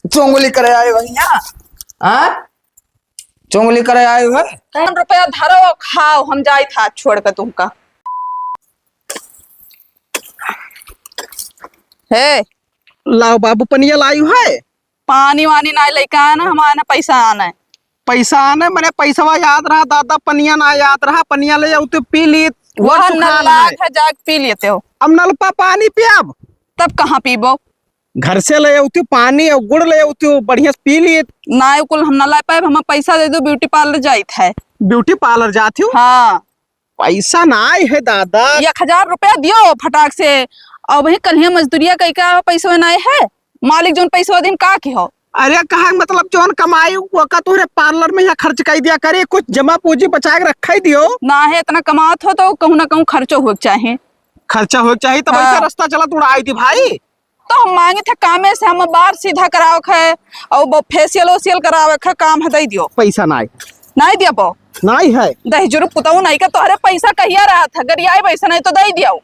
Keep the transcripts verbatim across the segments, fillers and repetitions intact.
चुंगली करे आए हो यहाँ? हाँ? चुंगली करे आए हो? कौन रुपया धरो, खाओ, हम जाइत हाथ छोड़ के तुमका। हे। लाओ बाबू, पनिया लायू है? पानी वानी नाई लइका आना, हमारे ना पैसा आना है। पैसा आना है, मने पैसवा याद रहा दादा, पनिया ना याद रहा, पनिया ले आऊ तो पी ली। वह नल्ला है, जाके पी लेते हो। अब नलपा पानी पियाब? तब कहाँ पीबो? घर से ले आऊ तो पानी और गुड़ ले आऊ तो बढ़िया से पी ली। ना, कुल हम ना ला पाए, हमें पैसा दे दो, ब्यूटी पार्लर जाइत है। ब्यूटी पार्लर जाती हूँ? हाँ। पैसा नाई है दादा। एक हजार रुपया दियो फटाक से। अब वही कल ही मजदूरिया कई का पैसा नाई है, मालिक जोन पैसा दिन का की हो? अरे कहा मतलब जोन कमाई वो का तोहरे पार्लर में यहाँ खर्च कर दिया करे, कुछ जमा पूंजी बचा के रखा ही दियो। ना है इतना कमात हो तो कहूँ ना कहूँ खर्चो हो के चाहे। खर्चा हो के चाहे तो हाँ। वैसे रास्ता चला तू उड़ाई दी भाई। तो हम मांगे थे कामे से, हम बार सीधा करावे खे और फेशियल ओशियल करावे खे, काम है, दे दियो। पैसा नाई। नाई दिया बो। नाई है। दहेजुर पुताऊ नाई का तोहरे पैसा कहिया रहा था, गरियाए पैसा नाई तो दे दियो।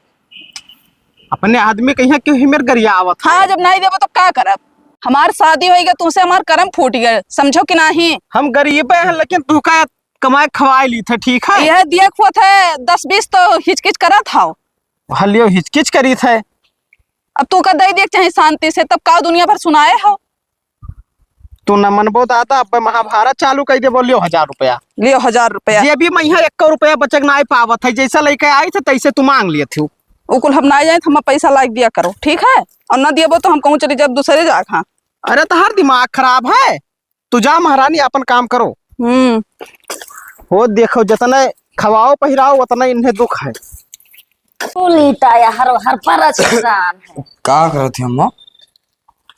अपने आदमी कहिया क्यों ही मेरे गरिया आवत है? हाँ, जब नाई देबो तो का करब? हमार शादी होई गया, तुमसे हमार करम फूट गए, समझो कि नाही? हम गरीब हैं लेकिन तू का कमाए खवाए ली थे, ठीक है? यह दिए खुआ थे दस बीस तो हिचकिच करत हाव। हलियो हिचकिच करी थे। अब तू का दे दिए चाहे शांति से, तब का दुनिया भर सुनाए हो? तू न मनबो दादा, अब महाभारत चालू कर देबो, लियो हजार रुपया। लियो हजार रुपया। जे भी मैं यहाँ एक रुपया बचक ना पावत है, जैसा लेके आई थे तैसे तू मांग लिए थी। उकुल हम ना जाए तो हम पैसा लाग दिया करो, ठीक है? और ना दिएबो तो हम कहूँ चली जब दूसरे जाग। हाँ। अरे तोहार दिमाग खराब है, तू जा महारानी अपन काम करो। हम्म। वो देखो जितने खवाओ पहिराओ उतना इन्हें दुख है। तू लीटा या हर हर पर इंसान है। का करत है अम्मा?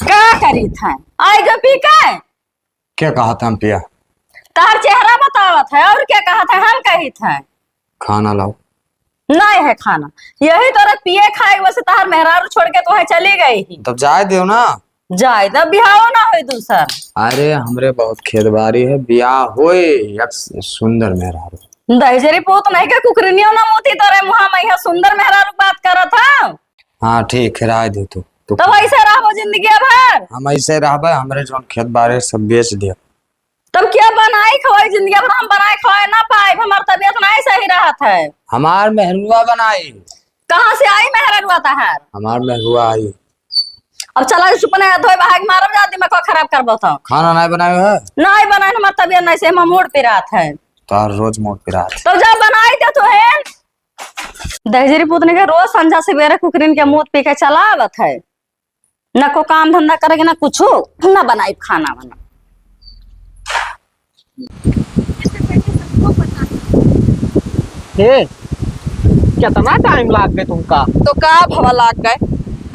का करी था? आई गो पी के? क्या कहा था हम पिया? तार चेहरा बतावत है और क्या कहा था हम कही था? खाना लाओ। नहीं है खाना, यही तोरे पिए खाए वैसे तार मेहरारू छोड़ के तोहे चली गई ही। तब जाए दो ना। जाए तब बिहाव ना होई दूसर। अरे हमरे बहुत खेत बारी है, बियाह होए एक सुंदर मेहरारू। दहिजरी पूत नहीं के कुकरनियो ना मोती तोरे मुहा में है सुंदर मेहरारू बात करत है। हाँ ठीक है, रह दे तू, तू तब ऐसे रहबो जिंदगी भर? हम ऐसे रहबे, हमरे जौन खेत बारे सब बेच दे। तब क्या बनाई खवाई जिंदगी भर हम बनाए खवाए ना पाए, हमार तबीयत नहीं सही रहत है। हमार मेहरुआ बनाई। कहाँ से आई मेहरुआ तहार? हमार मेहरुआ आई। अब चला चुप नहीं धोए बहाग मारब जा दिमाग खराब करबो तो। खाना नहीं बनाए है? नहीं बनाए, हमार तबीयत नहीं से, हमार मूड पिरात है। तार रोज मूड पिरात है। तो जा बनाई दे तू है। दहिजरी पूतनी के रोज संझा सवेरे कुकरिन के मूत पी के चला आवत है, न को काम धंधा करेगी, न कुछू, न बनाई खाना वाना। हे, कितना टाइम लाग गए तुमका? तो का भवा लाग गए?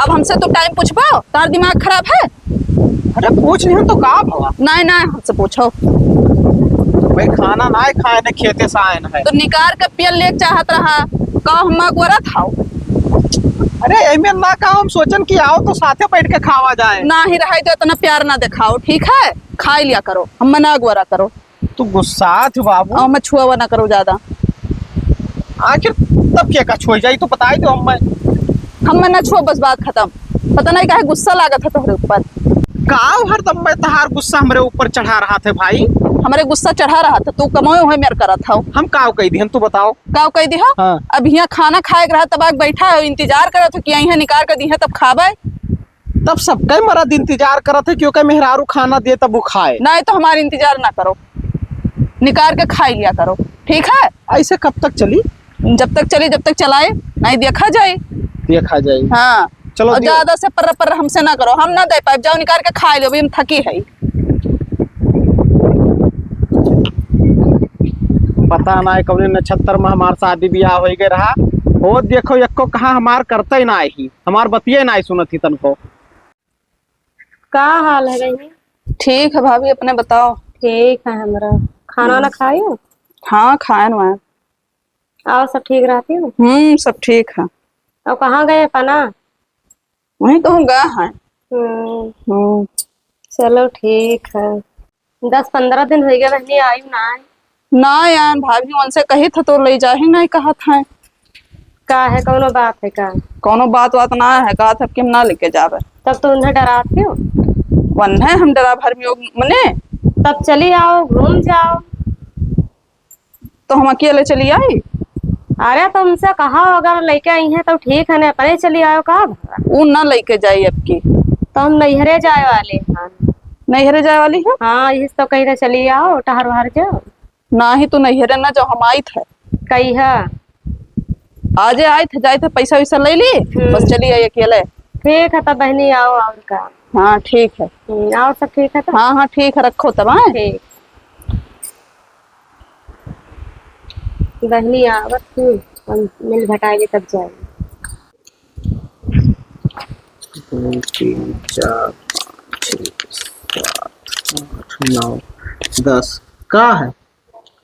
अब हमसे तो टाइम पूछबो? तार दिमाग खराब है? अरे पूछ लिहन तो का भवा? नहीं, नहीं, हमसे पूछो। भाई खाना ना खाए ने खेते से आए न है। तो निकार के पियल ले चाहत रहा, का हम अगोरत हाव? अरे एमे ना का हम सोचन कि आओ तो साथे बैठ के खावा जाए। ना ही रहे तो इतना प्यार ना दिखाओ, ठीक है? खाई लिया करो, हम ना अगोरा करो। तू गुस्सा थी बाबू। और मैं छुआ ना करो ज्यादा। आखिर तब क्या का छुआ जाई तो बताई दो हमें। हम मैं ना छुआ, बस बात खत्म। पता नहीं काहे गुस्सा लागत है तोहरे ऊपर। काव हरदम मैं तहार गुस्सा हमरे ऊपर चढ़ा रहा थे भाई? हमरे गुस्सा चढ़ा रहा था, तू कमाए हुए मेर करत हौ। हम काव कह दिहन तू बताओ। काव कह दिहा? हाँ। अब यहाँ खाना खाए के रहा तब आके बैठा है, इंतजार करत हो कि यहाँ निकाल कर दिहा तब खाबे। तब सबके मरद इंतजार करत है कि ओके मेहरारू खाना दे तब वो खाए। नहीं तो हमार इंतजार ना करो, निकाल के खाई लिया करो, ठीक है? ऐसे कब तक चली? जब तक चली, जब तक चलाए, नहीं देखा जाए। देखा जाए। हाँ। चलो और दियो। ज्यादा से पर्र पर्र हमसे ना करो, हम ना दे पाए, जाओ निकाल के खाई लो, अभी हम थकी है। पता ना है कौने नक्षत्र में हमार शादी ब्याह हो गए रहा। वो देखो, एको कहाँ हमार करते ही ना आई, हमार बतिये ना सुनत ही तनको। का हाल है बहिनी? ठीक है भाभी, अपने बताओ। ठीक है हमरा। खाना ना खायो? हाँ, खाएन वाएन। और सब ठीक रहती हो? हम्म, सब ठीक है। और कहाँ गए अपना? वहीं कहूँ गए हैं। हम्म। हम्म। चलो ठीक है। दस पन्द्रह दिन हो गए बहनी, आयु ना है। ना यार भाभी, उनसे कही था तो ले जाही नहीं कहत है। का है, कौनो बात है का? कौनो बात वात ना है, कहत है कि हम ना लेके जावे। तब तो उन्हें डराती हो? वन्हे हम डरा भर में मने। तब चली आओ, घूम जाओ। तो हम अकेले चली आई? अरे, तुमसे कहा, अगर लेके आई हैं तो ठीक है, नहीं अपने चली आओ का? उ ना लेके जाई अब की। तो हम नैहरे जाए वाले हैं। नैहरे जाए वाली हो? हाँ, इस तो कही तो चली आओ, टहर वहर जाओ। नाही, तू नैहरे ना जाओ, हम आइत है। कहिया? आजे आइत है, जाइत है, पैसा वैसा ले ली, हम्म। बस चली आई अकेले। ठीक है, तब बहनी आओ, और का। हाँ, ठीक है। हम्म, और सब ठीक है तो? हाँ, हाँ, ठीक है, रखो तब, हाँ? ठीक। बहनी आवत हूँ, हम मिल भटाएंगे तब जाएंगे। दो, तीन, चार, पाँच, छः, सात, आठ, नौ, दस। का है?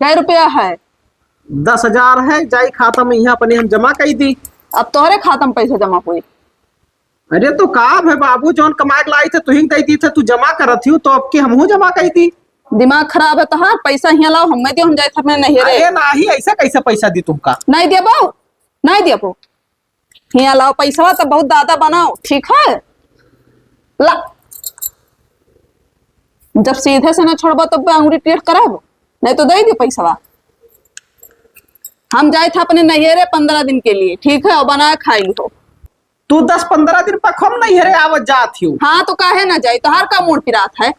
कै रुपया है? दस हजार है, जाई खाता में यहाँ अपने हम जमा कई दी। अब तोहरे खाता में पैसा जमा होई। अरे तो का है बाबू, जौन कमाए के लाई थे, तुही दे दी थे, तू जमा करत ही, तो अब के हमहू जमा कई दी। दिमाग खराब है तोहार, पैसा हियाँ लाओ, हमें दियो, हम जाए थे अपने नैहरे। अरे नाही, ऐसा कैसे पैसा दी तुमका? नहीं देबो, नहीं देबो। हियाँ लाओ पैसवा, तो बहुत दादा बनाओ, ठीक है? ला, जब सीधे से ना छोड़बो, तब अंगुरी टेढ़ करब, नहीं तो दे दी पैसवा। हम जाए थे अपने नैहरे पंद्रह दिन के लिए, ठीक है? और बनाए खाई हो। तू दस पंद्रह दिन पर हम नैहरे आवत जात हियो। हाँ, तो काहे ना जाई? तोहार का मूड पिरात है?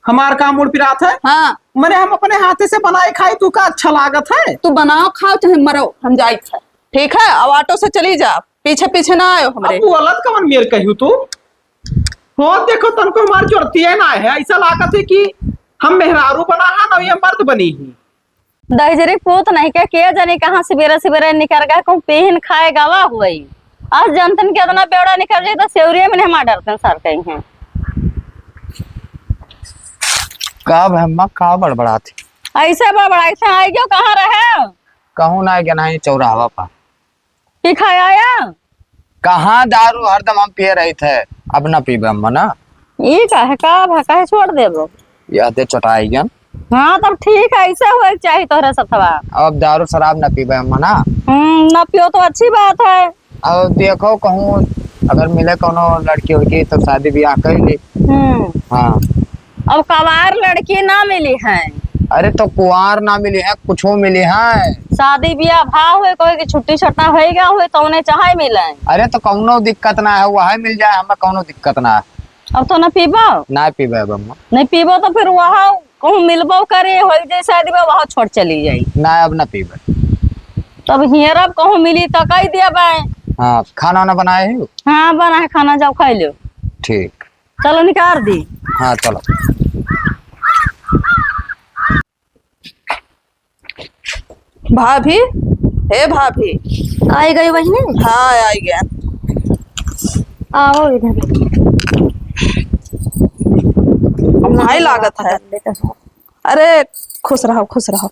हमार का मूड पिरात है? हाँ। मने हम अपने हाथे से बनाए खाई, तू का अच्छा लागत है? तू बनाओ, खाओ, चाहे मरो, हम जाइत है। ठीक है, अब ऑटो से चली जा, पीछे पीछे ना आयो हमरे। अब बोलत कवन मेर कहियो तू? हो देखो, तनको हमार जरूरतिये ना है, ऐसा लागत है कि हम मेहरारू बना है ना, ये मर्द बनी ही। दहिजरी पूत नहीं के, के जानी कहाँ सिबेरे सिबेरे निकर गए, कहूँ पीहिन खाए गवा हुई। आज जनतन के इतना बेवड़ा निकर जाई तो सेवरिया में नहीं मार डरतन सर कहीं हैं। का भे अम्मा, का बड़बड़ात ही? ऐसे बड़बड़ाई से आई गयो, कहाँ रहे? कहूँ ना गया, ना ही चौराहा पर। की खाए आया? कहाँ दारू हरदम हम पिए रही थे, अब ना पीबे हम ना। ई काहे का भा, काहे छोड़ देबो? यह दे चटाई गन। हाँ, तब ठीक है, ऐसे होए के चाही तोहरे सथवा। अब दारू शराब ना पीबे हम ना। हम्म, ना पियो तो अच्छी बात है। अब देखो कहूँ अगर मिले कोनो लड़की उड़की तो शादी ब्याह कर ली। हम्म। हाँ। अब कवार लड़की ना मिली है। अरे तो कुंवार ना मिली है, कुछो मिली है। शादी ब्याह भा हुए, कोई की छुट्टी छट्टा होई गया हुए, तो उन्हें चाहे मिले। अरे तो कौनो दिक्कत ना है, वह मिल जाए, हमें कौनो दिक्कत ना है। अब तो ना पीबो? ना पीबे अब हम। नहीं पीबो तो फिर वह कहूँ मिलबो करे, होई जाए शादी ब्याह, वह छोड़ चली जाई। ना, अब ना पीबे। तब हियर अब कहूँ मिली तो कह दिया बे। हाँ, खाना वाना बनाए हो? हाँ, बना है खाना, जाओ खाई लो। ठीक। चलो निकाल दी। हाँ, चलो। भाभी, हे भाभी। आई गई बहिनी? हाँ, आई गए। आओ इधर। भाई लागत है। अरे, खुश रहो, खुश रहो।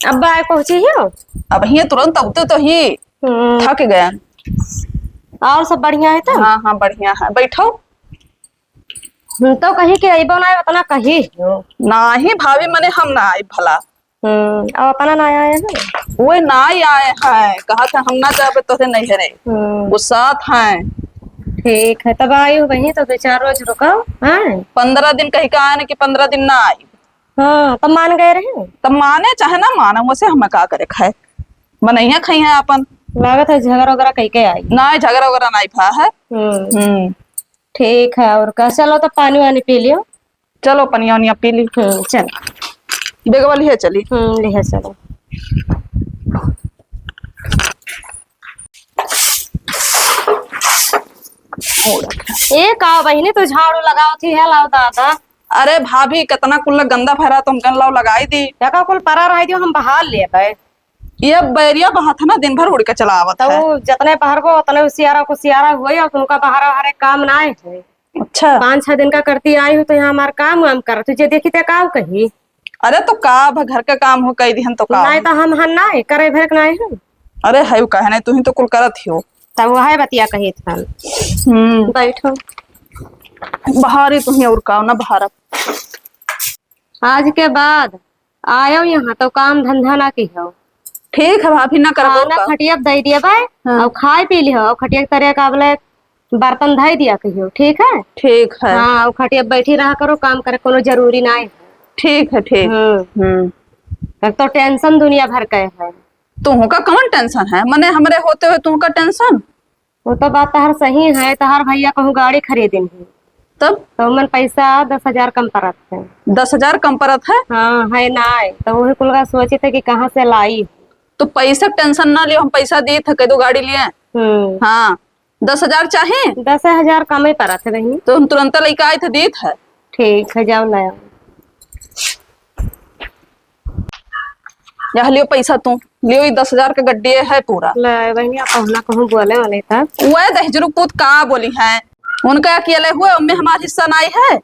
अब आए पहुँची हो? अब हियाँ तुरंत अब तो ही हम्म। थक गए। और सब बढ़िया है तो? हाँ, हाँ, बढ़िया है। बैठो। हम तो कही कि अइबो ना, उतना कही हो। नाही भाभी, मने हम ना आई भला। हम्म, अब अपना ना आए हैं? वो ना ही आए हैं, कहा था हम ना जाबे तोहरे नैहरे। हम्म। गुस्सात हैं। ठीक है, तब आई हो बहिनी, तो दो चार रोज रुको, हैं? पंद्रह दिन कही का आए ना कि पंद्रह दिन ना आई। हाँ, तब मान गए रहे। तब माने चाहे ना माने, उसे हमें का करे खाए, मनैया खाई है अपन। लागत है झगड़ा वगैरह कही के आई। ना, झगड़ा वगैरह नहीं भा है। हम्म। हम्म। ठीक है, और का, चलो तब पानी वानी पी लियो। चलो पनिया वनिया पी ली। हम्म, चल। बेगवा लिहे चली। हम्म, लिहे चलो। ए का बहिनी, तू झाड़ू लगावत ही है, लाओ दादा। अरे भाभी, कितना कुल गंदा भरा, तुम कन लाओ लगाई दी। एका कुल परा रह दियो, हम बहार लेबे। ये बैरिया बहात है ना, दिन भर उड़ के चला आवत तो है। वो जतने बहरबो, उतने उसियारा कुसियारा हुए, और तुमका बहारा हरे काम ना है। अच्छा। पाँच छह दिन का करती आई हूँ, तो यहाँ हमार काम वाम करत हूँ, जे देखी ते का कही। अरे तो का, अब घर का काम हो, कई दिहन तो का नहीं हो? तो हम हन ना करे भरक ना है। अरे है, काहे नहीं, तू ही तो कुल करत ही हो। तब वह बतिया कही था। हम्म। बैठो। बहारी तू ही और का ना बहारत। आज के बाद आयो यहाँ तो काम धंधा ना किहो। ठीक है भाभी, ना करबो खाना का। खटिया पे दे दिया भाई, हाँ। और खाए पी लिहो, और खटिया के तरे का बोले बर्तन धइ दिया कहियो, ठीक है? ठीक है। हाँ, उ खटिया बैठी रहा करो, काम करे कोनो जरूरी नाहीं है। ठीक है, ठीक। हम्म। हम्म। तब तो tension दुनिया भर के है। तुहका कौन tension है? मने हमरे होते हुए तुहका tension? वो तो बात तहर सही है, तहर भैया कहूँ गाड़ी खरीदिन है। तब? तो मन पैसा दस हजार कम परत है। दस हजार कम परत है? हाँ, है ना है। तो वही कुल का सोचित है कि कहाँ से लाई। तो पैसा tension ना लियो, हम पैसा दिए थे, कह दो गाड़ी लिए। हम्म। हाँ, दस हजार चाहे? दस हजार कम ही परत है बहिनी। तो हम तुरंत लइके आए थे, दिए थे। ठीक है, जाओ ले आओ। यह लियो पैसा तू, लियो, ई दस हजार के गड्डी है पूरा। ले बहिनी, आप कहूँ ना कहूँ बोले वाले था। वह दहिजरू पूत का बोली है, उनका अकेले हुए, उनमें हमार हिस्सा नाहीं है।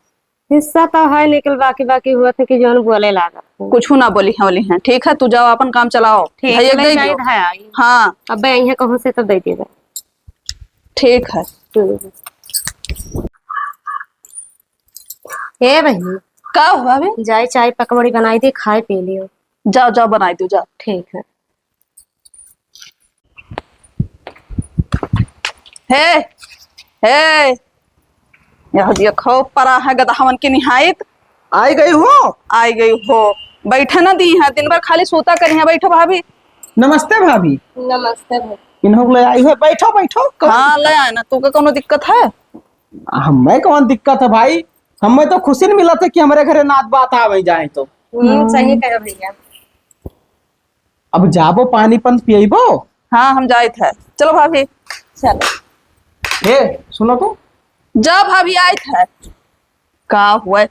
हिस्सा तो है, लेकिन बाकी, बाकी हुआ था कि जौन बोले लागत है। कुछ ना बोली है, बोली है। ठीक है, तू जाओ, अपन काम चलाओ। ठीक भैया है, दे जाए दियो। है आई। हाँ। अब यहीं कहूँ से तो दे देगा। ठीक है। हम्म। ए बहिनी। का हुआ बे? जाए चाय पकौड़ी बनाई दे, खाए पी लियो। जाओ, जाओ, बनाई दो, जाओ। ठीक है। हे, हे, यह देखो, परा है गदहवन के निहाइत। आई गई हो? आई गई हो। बैठे ना दी है, दिन भर खाली सूता करी है। बैठो भाभी। नमस्ते भाभी। नमस्ते भाभी। इन्हों को ले आई है, बैठो, बैठो। हाँ, ले आए ना, तू का कोनो दिक्कत है? हमें कौन दिक्कत है भाई, हमें तो खुशी न मिलत है कि हमरे घरे नात बात आवे जाए तो। हम्म, सही कहे भैया। अब जाबो पानी पंत पियबो? हाँ, हम जाइत है। चलो भाभी। चलो। हे, सुनो तो। जा भाभी, आइत है। का हुआ?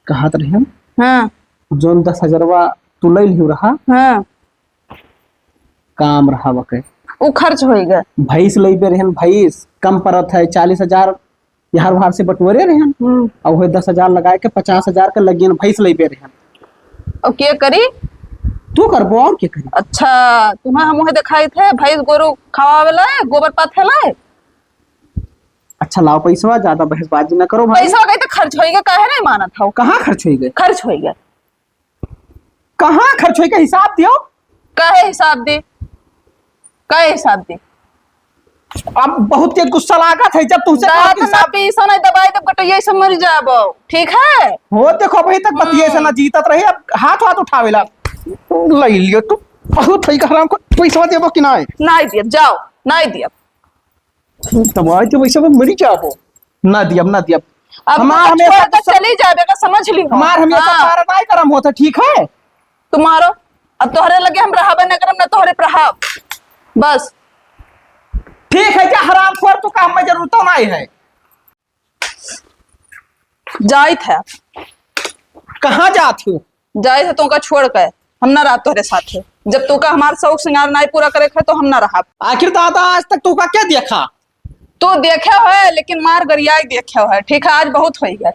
कहत रहे हम। हाँ। जौन दस हजारवा तू ले लियो रहा। हाँ। काम रहा बके। उ खर्च होई गए। भैंस लेबे रहन, भैंस कम परत है, चालीस हजार यार वार से बटोरे रहन। हम्म। और वही दस हजार लगाए के पचास हजार के लगियन भैंस लेबे रहन। और के करी? तू करबो और के करी? अच्छा, तुम्हें हम वही दिखाई थे, भैंस गोरू खवावे ला, गोबर पाथे ला। अच्छा, लाओ पैसवा, ज्यादा बहसबाजी ना करो भाई। पैसवा कहीं तो खर्च होई गए, काहे नहीं मानत हो? कहाँ खर्च होई गए? खर्च होई गए। कहाँ खर्च होई गए, हिसाब दियो। काहे हिसाब दे? काहे हिसाब दे? अब बहुत तेज गुस्सा लागत है, जब तुमसे कहब दांत कि ना हिसाब पीसो, नहीं दबाई तब कटैया से मर जाबो, ठीक है? हो, देखो, अभी तक बतिये से हम्म। ना जीतत रही, अब हाथ, हाथ उठावेला। ले लियो तू, बहुत है हराम को, पैसा देबो कि नहीं? नहीं दियब, जाओ, नहीं दियब। दवाई तो वैसे में मरी जाबो। ना दियब, ना दियब। अब हमार हमेशा छोड़ के गुस्सा, चली जाबे का, समझ ली हो। हमार हमेशा हाँ। पारा नाहीं गरम होता, ठीक है? तुम्हारो, अब तोहरे लगे हम रहबे ना करब, ना तोहरे पे रहब। बस। ठीक है, जा हरामखोर, तू का हमें जरूरत नाहीं है। जाइत है। कहाँ जात हो? जाइत है तोका छोड़ के, हम ना रहब तोहरे साथे। जब तोका हमार शौक सिंगार नाहीं पूरा करे के है तो हम ना रहब। आखिर दादा आज तक तोका क्या देखा? तू देखे है लेकिन मार गरियाई देखे है, ठीक है, आज बहुत होई गए।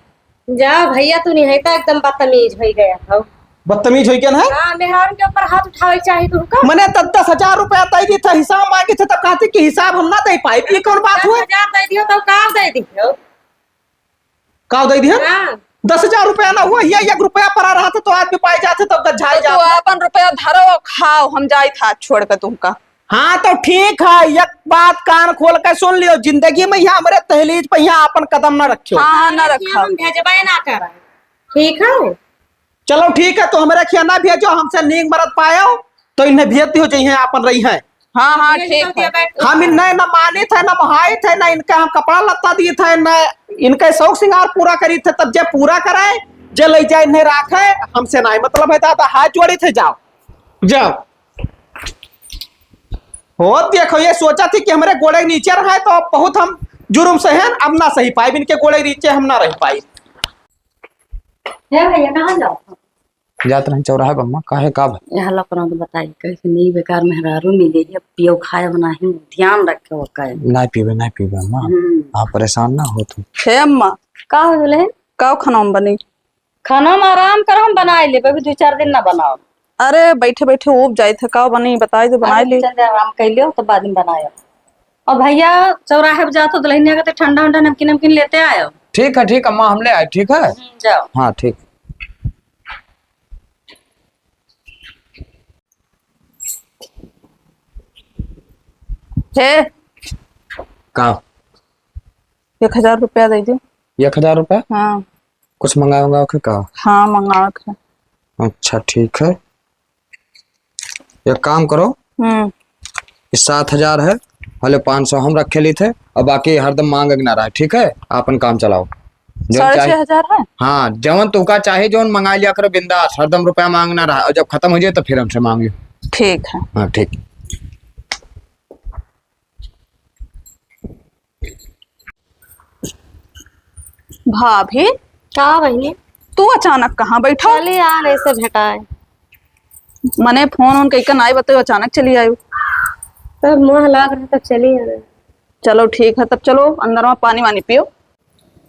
जा भैया, तू नहीं है तो एकदम बदतमीज हो गया हो। बदतमीज हो गया ना? हाँ, मेहरारू के ऊपर हाथ उठावे चाही तू का? मने त दस हजार रुपया दे दी था, हिसाब मांगे थे तब कहती कि हिसाब हम ना दे पाए, ये कौन बात हुआ? दस हजार दे दियो तो का दे दियो? का दे दिया? हाँ। दस हजार रुपया ना हुआ, ये एक रुपया पड़ा रहा था तो आदमी पाए जाते तब गझाए तो तू जाते। अपन रुपया धरो और खाओ, हम जाइत है छोड़ के तुमका। हाँ तो ठीक है, एक बात कान खोल के सुन लियो, जिंदगी में यहाँ हमरे दहलीज पे यहाँ अपन कदम ना रखियो। हाँ, हाँ, ना रखियो। हम भेजबे ना करब, ठीक है? चलो ठीक है, तो हमरे खिया ना भेजो, हमसे नीक मरद पायो तो इन्हें भेज दियो, जइहें आपन रही हैं। हाँ, हाँ, ठीक है। हम इन्हें ना मानित है, ना मोहाइत है, ना इनका हम कपड़ा लत्ता दिए थे, ना इनका शौक सिंगार पूरा करी थे, तब जे पूरा करे, जे ले जाए इन्हें राखे, हमसे ना मतलब है दादा, हाथ जोड़ी थे, जाओ, जाओ। हो देखो, ये सोचा थी कि हमरे गोड़े नीचे रहे तो बहुत हम जुर्म सहेन, अब ना सही पाइब, इनके गोड़े नीचे हम ना रह पाइब। हे भैया, कहाँ जाओ? जात रहे चौराहे बम्मा, काहे का भा? यहाँ ला अपना तो बताई, कैसे नहीं बेकार मेहरारू मिले है, पियो खाए बनाही, ध्यान रखे वो कहे। ना पीबे, ना पीबे अम्मा, हम्म। आप परेशान ना हो तुम। हे अम्मा। का हो दुल्हन? का खाना में बनी? खाना में आराम कर, हम बनाए लेबे, अभी दो चार दिन ना बनाओ। अरे बैठे बैठे ऊब जाए थे, का बनी बताए दे, बनाए अरे ले। चल जा, आराम कर लियो तो बाद में बनायो। और भैया चौराहे पे जाओ तो दुल्हनिया के तो ठंडा उंडा नमकीन नमकीन लेते आयो। ठीक है, ठीक है अम्मा, हम ले आए, ठीक है? हम्म, जाओ। हाँ, ठीक। हे। का? एक हजार रुपया दे दे। एक हजार रुपया? हाँ। कुछ मंगाए उंगाए के का? हाँ, मंगाए के। अच्छा, ठीक है, एक काम करो, हम्म। ई सात हजार है, हले पाँच सौ हम रखे ली थे, और बाकी हरदम मांग के ना रहे, ठीक है? आपन काम चलाओ। जौन साढ़े चाहे छह हजार है? हाँ, जौन तुका चाहे, जौन मंगा लिया करो बिंदास, हरदम रुपया मांग ना रहा, और जब खत्म हो जाए तो फिर हमसे मांगियो। ठीक है। हाँ, ठीक। भाभी, का बहिनी? तू अचानक कहाँ बैठा? चली आन, ऐसे भेटाए। मने फोन उन कइके नाई बतायो, अचानक चली आयो। तब मोह लाग रहा, तब चली आन। चलो ठीक है, तब चलो अंदर में पानी वानी पियो।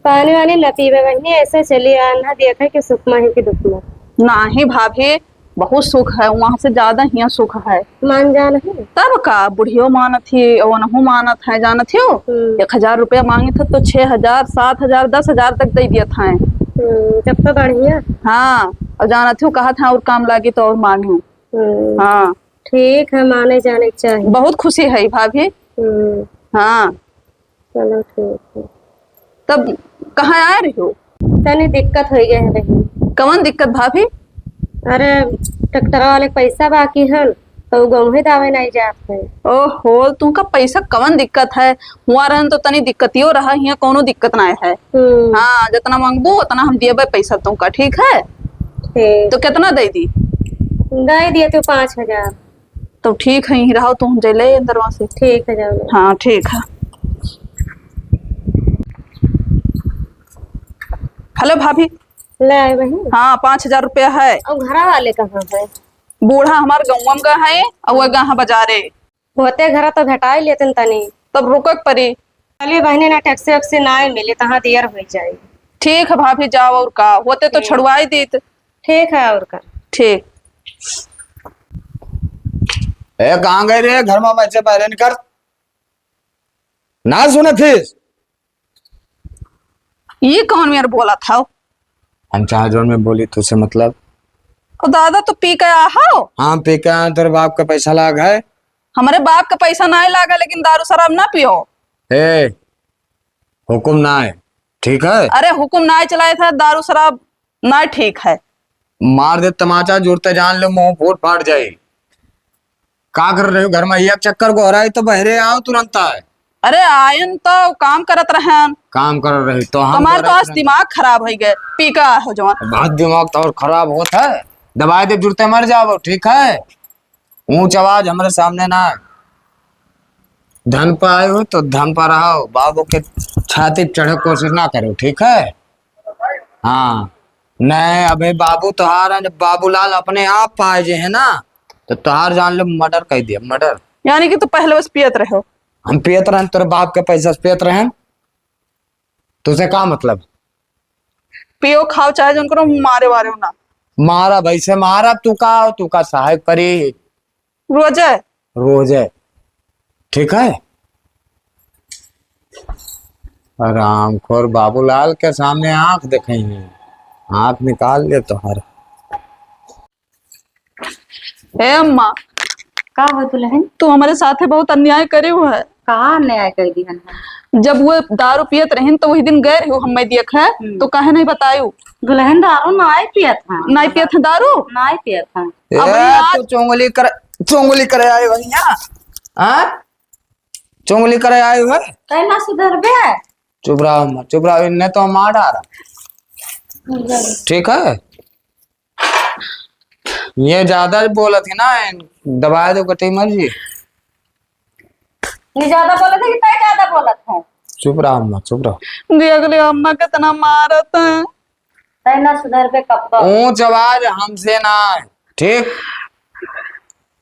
पानी वानी न पीबे बहिनी, ऐसे चली आन, देखे कि सुख में है कि दुख में। नाही भाभी, बहुत सुख है, वहाँ से ज्यादा हियाँ सुख है। मान जान है। तब का, बुढ़ियो मानत ही, ओनहु मानत है, जानत हो? हम्म। एक हजार रुपया मांगित है तो छह हजार, सात हजार, दस हजार तक दे दियत है। हम्म, तब तो बढ़िया। हाँ, और जानत हो, कहत है और काम लागी तो और मांगी। हम्म। हाँ। ठीक है, माने जाने के चाहिए। बहुत खुशी है भाभी। हम्म। हाँ। चलो ठीक है। तब कहाँ आए रही हो? तनी दिक्कत हो गया है बहिन। कवन दिक्कत भाभी? अरे, ट्रैक्टर वाले के पैसा बाकी हन, तो उ गहूँ दावे नहीं जात है। ओहो, तुमका पैसा कवन दिक्कत है? हुआ रहन तो तनी दिक्कतियो रहा, हियाँ कौनो दिक्कत ना है। हम्म। हाँ, जितना मांगबू उतना हम दियबे पैसा तुमका, ठीक है? ठीक। तो कितना दे दी? दे दिए तू पाँच हजार। तो ठीक है, यहीं रहो, तुम जले अंदरवा से। ठीक है, जाओ। हाँ, ठीक है। हेलो भाभी। ले आए बहिन। हाँ, पाँच हजार रुपया है। और घरा वाले कहाँ है? बूढ़ा हमार गौवा में गए हैं और वह गए हैं बाजारे। होते घरा तो भेटाई लेतन तनी। तब रुके के परी। चलिए बहिनी, ना टैक्सी वैक्सी ना मिली, तहाँ देर हो जाए। ठीक है भाभी, जाओ और का, होते तो ठीक। छुड़वाई दीत। ठीक है, और का। ठीक। ए, कहाँ गए रे? घर में बैठे, बाहर निकल। ना सुनत हिस? ये कौन मेर बोलत हौ? हम चाहे जौन में बोली, तुझसे मतलब। ओ दादा, तू पी के आ हौ? हाँ, पी के आया, तेरे बाप का पैसा लाग है। हमारे बाप का पैसा नाहीं लागा, लेकिन दारू शराब ना पियो। ए, हुकुम ना है, ठीक है? अरे, हुकुम ना चलाए था, दारू शराब ना ठीक है। मार दे तमाचा, जुरते जान लो, मुंह फूट फाट जाए। का कर रहे हो घर में? एक चक्कर गोहराई तो बहरे आओ तुरंत आए। अरे आयन तो काम करत रहन। काम कर रहे तो हम हमार तो आज दिमाग खराब हो गए, पी का हो जवान। बहुत दिमाग तो और खराब होत है, दवाई दे जुरते मर जाओ, ठीक है? ऊंच आवाज हमारे सामने ना। धन पर आए हो तो धन पर रहो, बाबू के छाती पे चढ़े कोशिश ना करो, ठीक है? हाँ, नहीं, अबे बाबू तोहार है, जब बाबूलाल अपने आप पाए जे है ना, तो तोहार जान लो मर्डर कर दिया, मर्डर। यानी कि तू पहले बस पियत रहो? हम पियत रहन, तेरे बाप के पैसा से पियत रहन, तुझे का मतलब? पियो खाओ चाहे जौन करो, मारे वारे हो ना। मारा भाई से मारा, तू का, तू का सहायक परी। रोजे? रोजे। ठीक है? हरामखोर बाबूलाल के सामने आंख देखे हैं, आंख निकाल ले तोहर। ए अम्मा। का हो दुल्हन? तू हमारे साथे बहुत अन्याय करे हो है। का अन्याय कर दिहन है? जब वो दारू पियत रहिन तो वही दिन गए रहो हमें देखे, हम्म। तो काहे नहीं बतायू? दुल्हन दारू नाय पियत है। नाय पियत है दारू? नाय पियत है। ए, अब ये आज तू चुंगली कर, चुंगली करे आए हो यहाँ? हाँ? चुंगली करे आए हो? तै ना सुधरबे? चुप रहो अम्मा, चुप रहो, इनने तो मार डारा। ठीक है? ये ज्यादा बोलत है ना, दबाए दो कतई मर्जी। ये ज्यादा बोलत है कि तै ज्यादा बोलत है? चुप रहो अम्मा, चुप रहो। देख लियो अम्मा कितना मारत है। तै ना सुधरबे कब्बो। ऊंच आवाज हमसे ना है, ठीक?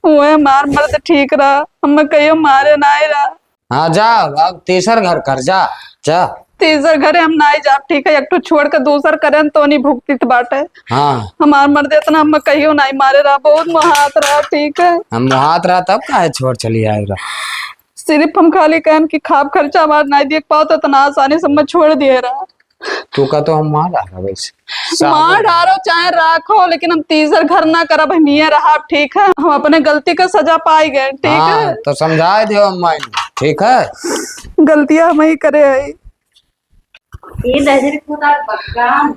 ओए मार मर्द ठीक रहा, अम्मा कहियो मारे ना रहा। हाँ, जा, अब तीसर घर कर, जा, जा। तीसर घरे हम नाई जाब, ठीक है? एक ठो छोड़ के दूसर करेन तो नहीं भुगतित बाटे। हाँ। हमार मर्द इतना हम कहियो नाई मारे रहा, बहुत मोहात रहा, ठीक है? हम मोहात रहा तब काहे छोड़ चली आए रहा? सिर्फ हम खाली कहन कि खाब खर्चा हमार नाई देख पाओ तो इतना आसानी से हम छोड़ दिए रहा। तू का तो हम मार रहा वैसे। मार डारो चाहे राखो, लेकिन हम तीसर घर ना करब, हम हिये रहब, ठीक है? हम अपने गलती का सजा पाई गए, ठीक हाँ, है? तो समझाए दियो अम्मा, ठीक है? गलतियां हम ही करे है। ये नजर को ना बदनाम।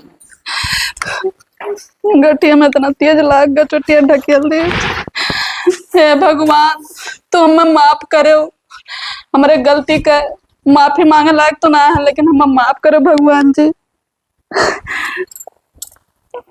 गठिया में इतना तेज लाग गया, चोटिया ढकेल दी। हे भगवान, तू हमें माफ करो, हमरे गलती के माफी मांगे लायक तो ना है, लेकिन हमें माफ करो भगवान जी।